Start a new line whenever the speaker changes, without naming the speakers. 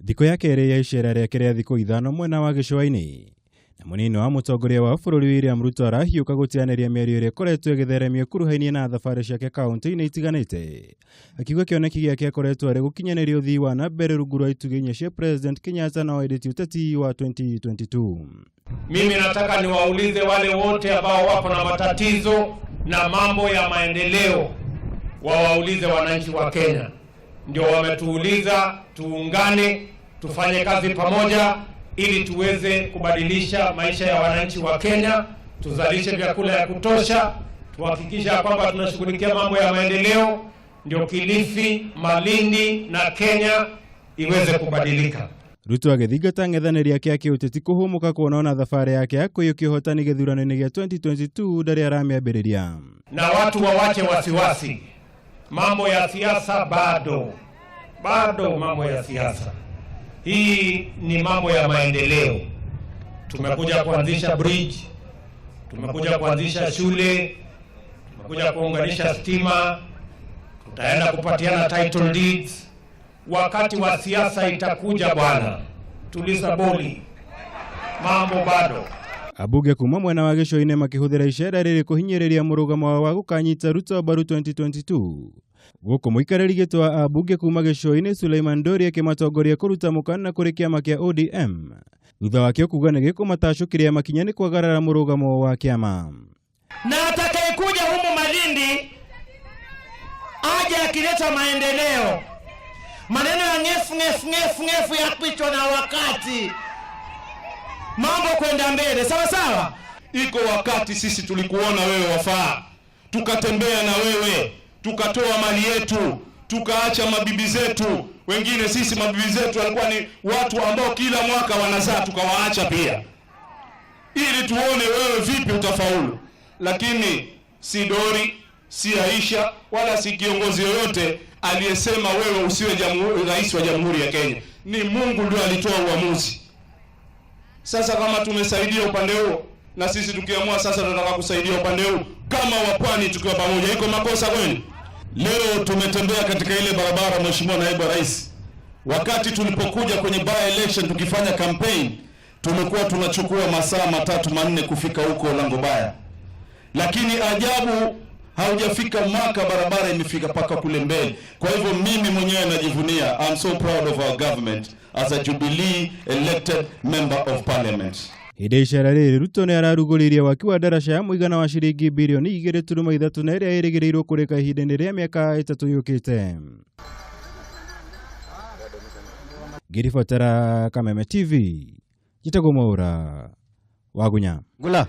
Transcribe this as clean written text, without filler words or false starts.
Thikũ ya kerĩ ya icera rĩake rĩa thikũ 5 mwena wa gĩcũa-inĩ na mũnini wa mũtongoria wa bũrũri William Ruto arahiũka gũteanĩria mĩario ĩrĩa ĩkoretwo ĩgĩtheremio ĩkuruhainie na thabarĩ ciake kaunti-inĩ itiganĩte, akiuga kĩoneki gĩake akoretwo arĩ gũkinyanĩria ũthii wa na mbere rungu rwa itugĩ inya cia President Kenyatta na waĩndĩtie ũteti wa 2022.
Mimi nataka niwaulize wale wote ambao wako na matatizo na mambo ya maendeleo, wawaulize wananchi wa Kenya. Ndio wametuuliza tuungane, tufanye kazi pamoja ili tuweze kubadilisha maisha ya wananchi wa Kenya, tuzalishe vyakula ya kutosha, tuhakikishe kwamba tunashughulikia mambo ya maendeleo, ndio Kilifi, Malindi na Kenya iweze kubadilika.
Ruto agĩthingata ng'ethanĩri ake a kĩũteti kũhũmũka kuona ona thabarĩ yake ya kũiyũkia ũhotani gĩthurano-inĩ gĩa 2022 ndarĩ aramĩambĩrĩria.
Na watu wawache wasiwasi, mambo ya siasa bado, bado mambo ya siasa. Hii ni mambo ya maendeleo. Tumekuja kuanzisha bridge, tumekuja kuanzisha shule, tumekuja kuunganisha stima, tutaenda kupatiana title deeds. Wakati wa siasa itakuja bwana, tuliza boli, mambo bado.
Ambunge kuma mwena wa gĩcũa-inĩ makĩhũthĩra icera rĩrĩ kũhinyĩrĩria mũrũgamo wao wa gũkanyita Ruto mbaru 2022. Gũkũ mũikarĩri gĩtĩ wa ambunge kuma gĩcũa-inĩ Suleiman Dori akĩmatongoria kũruta mũkana kũrĩ kĩama kĩa ODM thutha wakĩo kuga nĩ gĩkũmatacũkĩria makinya nĩ kwagarara mũrũgamo wa kĩama.
Na atakayekuja humu Malindi aje akileta maendeleo. Maneno ya ngefu ngefu ngefu ngefu yapitwa na wakati, mambo kwenda mbele. Sawa sawa.
Iko wakati sisi tulikuona wewe wafaa, tukatembea na wewe, tukatoa mali yetu, tukaacha mabibi zetu. Wengine sisi mabibi zetu walikuwa ni watu ambao kila mwaka wanazaa, tukawaacha pia ili tuone wewe vipi utafaulu. Lakini si Dori, si Aisha wala si kiongozi yoyote aliyesema wewe usiwe rais wa Jamhuri ya Kenya. Ni Mungu ndio alitoa uamuzi. Sasa kama tumesaidia upande huo, na sisi tukiamua sasa tunataka kusaidia upande huu kama wapwani tukiwa pamoja, iko makosa kweli? Leo tumetembea katika ile barabara, Mheshimiwa Naibu Rais. Wakati tulipokuja kwenye by election tukifanya campaign, tumekuwa tunachukua masaa 3-4 kufika huko Langobaya. Lakini ajabu, haujafika mwaka barabara imefika paka kule mbele. Kwa hivyo mimi mwenyewe najivunia, I'm so proud of our government as a Jubilee elected member of parliament.
Hĩndĩ icera rĩrĩ Ruto nĩ ararugũririe waki wa ndaraca ya mũigana wa ciringi birioni 2.3 na ĩrĩa ĩrĩgĩrĩirwo kũrĩka ihinda-inĩ rĩa mĩaka 3 yũkĩte. Ngĩribotera Kameme TV, njĩtagwo Mwaũra Wagunya.
Ngula.